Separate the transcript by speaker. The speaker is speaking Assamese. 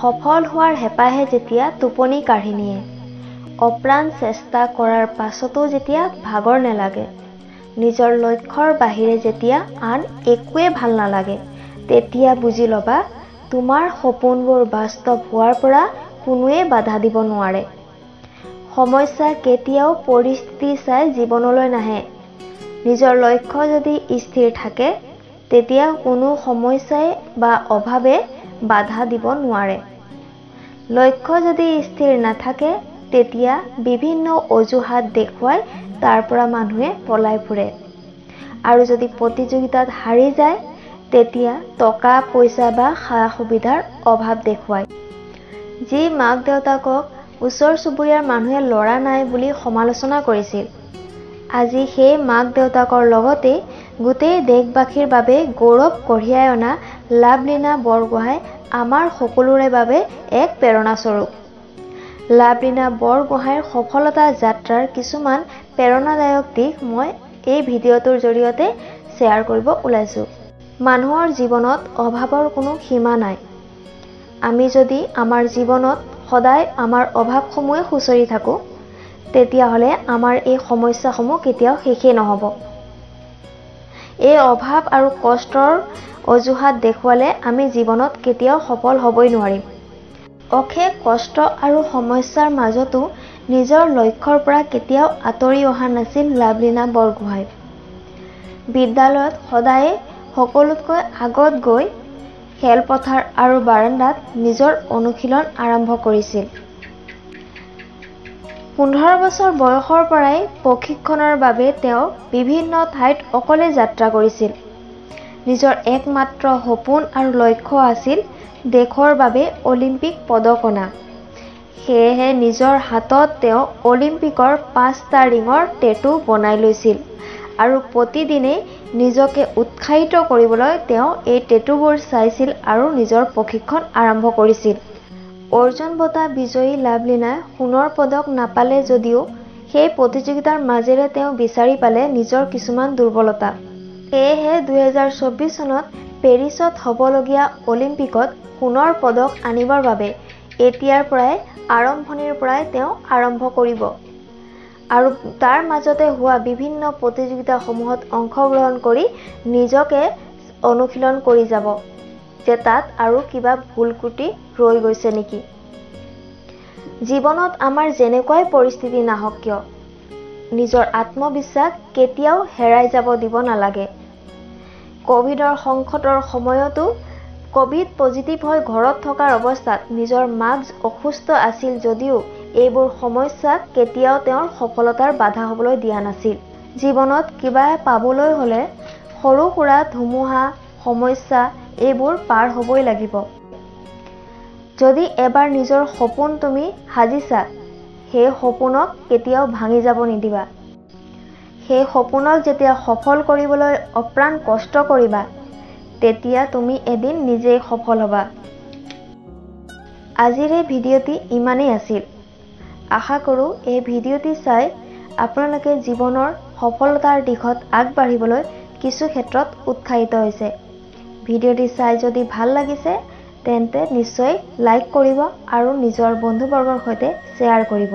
Speaker 1: সফল হোৱাৰ হেঁপাহে যেতিয়া টোপনি কাঢ়ি নিয়ে, অপ্ৰাণ চেষ্টা কৰাৰ পাছতো যেতিয়া ভাগৰ নেলাগে, নিজৰ লক্ষ্যৰ বাহিৰে যেতিয়া আন একোৱে ভাল নালাগে, তেতিয়া বুজি ল'বা তোমাৰ সপোনবোৰ বাস্তৱ হোৱাৰ পৰা কোনোৱে বাধা দিব নোৱাৰে। সমস্যা কেতিয়াও পৰিস্থিতি চাই জীৱনলৈ নাহে। নিজৰ লক্ষ্য যদি স্থিৰ থাকে তেতিয়া কোনো সমস্যাই বা অভাৱে বাধা দিব নোৱাৰে। লক্ষ্য যদি স্থিৰ নাথাকে তেতিয়া বিভিন্ন অজুহাত দেখুৱাই তাৰ পৰা মানুহে পলাই ফুৰে। আৰু যদি প্ৰতিযোগিতাত হাৰি যায় তেতিয়া টকা পইচা বা সা সুবিধাৰ অভাৱ দেখুৱায়। যি মাক দেউতাকক ওচৰ চুবুৰীয়াৰ মানুহে ল'ৰা নাই বুলি সমালোচনা কৰিছিল, আজি সেই মাক দেউতাকৰ লগতে গোটেই দেশবাসীৰ বাবে গৌৰৱ কঢ়িয়াই অনা লাভলীনা বৰগোহাঁই আমাৰ সকলোৰে বাবে এক প্ৰেৰণাস্বৰূপ। লাভলীনা বৰগোহাঁইৰ সফলতা যাত্ৰাৰ কিছুমান প্ৰেৰণাদায়ক দিশ মই এই ভিডিঅ'টোৰ জৰিয়তে শ্বেয়াৰ কৰিব ওলাইছোঁ। মানুহৰ জীৱনত অভাৱৰ কোনো সীমা নাই। আমি যদি আমাৰ জীৱনত সদায় আমাৰ অভাৱসমূহে খুচৰি থাকোঁ তেতিয়াহ'লে আমাৰ এই সমস্যাসমূহ কেতিয়াও শেষেই নহ'ব। এই অভাৱ আৰু কষ্টৰ অজুহাত দেখুৱালে আমি জীৱনত কেতিয়াও সফল হ'বই নোৱাৰিম। অশেষ কষ্ট আৰু সমস্যাৰ মাজতো নিজৰ লক্ষ্যৰ পৰা কেতিয়াও আঁতৰি অহা নাছিল লাভলীনা বৰগোহাঁই। বিদ্যালয়ত সদায়ে সকলোতকৈ আগত গৈ খেলপথাৰ আৰু বাৰাণ্ডাত নিজৰ অনুশীলন আৰম্ভ কৰিছিল। 15 বছৰ বয়সৰ পৰাই প্ৰশিক্ষণৰ বাবে তেওঁ বিভিন্ন ঠাইত অকলে যাত্ৰা কৰিছিল। নিজৰ একমাত্ৰ সপোন আৰু লক্ষ্য আছিল দেশৰ বাবে অলিম্পিক পদক অনা। সেয়েহে নিজৰ হাতত তেওঁ অলিম্পিকৰ 5টা ৰিঙৰ টেটু বনাই লৈছিল আৰু প্ৰতিদিনেই নিজকে উৎসাহিত কৰিবলৈ তেওঁ এই টেটুবোৰ চাইছিল আৰু নিজৰ প্ৰশিক্ষণ আৰম্ভ কৰিছিল। অৰ্জুন বঁটা বিজয়ী লাভলীনাই সোণৰ পদক নাপালে যদিও সেই প্ৰতিযোগিতাৰ মাজেৰে তেওঁ বিচাৰি পালে নিজৰ কিছুমান দুৰ্বলতা। সেয়েহে 2024 চনত পেৰিছত হ'বলগীয়া অলিম্পিকত সোণৰ পদক আনিবৰ বাবে এতিয়াৰ পৰাই আৰম্ভণিৰ পৰাই তেওঁ আৰম্ভ কৰিব আৰু তাৰ মাজতে হোৱা বিভিন্ন প্ৰতিযোগিতাসমূহত অংশগ্ৰহণ কৰি নিজকে অনুশীলন কৰি যাব যে তাত আৰু কিবা ভুল ত্ৰুটি ৰৈ গৈছে নেকি। জীৱনত আমাৰ যেনেকুৱাই পৰিস্থিতি নাহক কিয় নিজৰ আত্মবিশ্বাস কেতিয়াও হেৰাই যাব দিব নালাগে। ক'ভিডৰ সংকটৰ সময়তো ক'ভিড পজিটিভ হৈ ঘৰত থকাৰ অৱস্থাত নিজৰ মাক অসুস্থ আছিল যদিও এইবোৰ সমস্যাক কেতিয়াও তেওঁৰ সফলতাৰ বাধা হ'বলৈ দিয়া নাছিল। জীৱনত কিবা পাবলৈ হ'লে সৰু সুৰা ধুমুহা সমস্যা এইবোৰ পাৰ হ'বই লাগিব। যদি এবাৰ নিজৰ সপোন তুমি সাজিছা সেই সপোনক কেতিয়াও ভাঙি যাব নিদিবা। সেই সপোনক যেতিয়া সফল কৰিবলৈ অপ্ৰাণ কষ্ট কৰিবা তেতিয়া তুমি এদিন নিজেই সফল হ'বা। আজিৰ এই ভিডিঅ'টি ইমানেই আছিল। আশা কৰোঁ এই ভিডিঅ'টি চাই আপোনালোকে জীৱনৰ সফলতাৰ দিশত আগবাঢ়িবলৈ কিছু ক্ষেত্ৰত উৎসাহিত হৈছে। ভিডিঅ'টি চাই যদি ভাল লাগিছে তেন্তে নিশ্চয় লাইক কৰিব আৰু নিজৰ বন্ধুবৰ্গৰ সৈতে শ্বেয়াৰ কৰিব।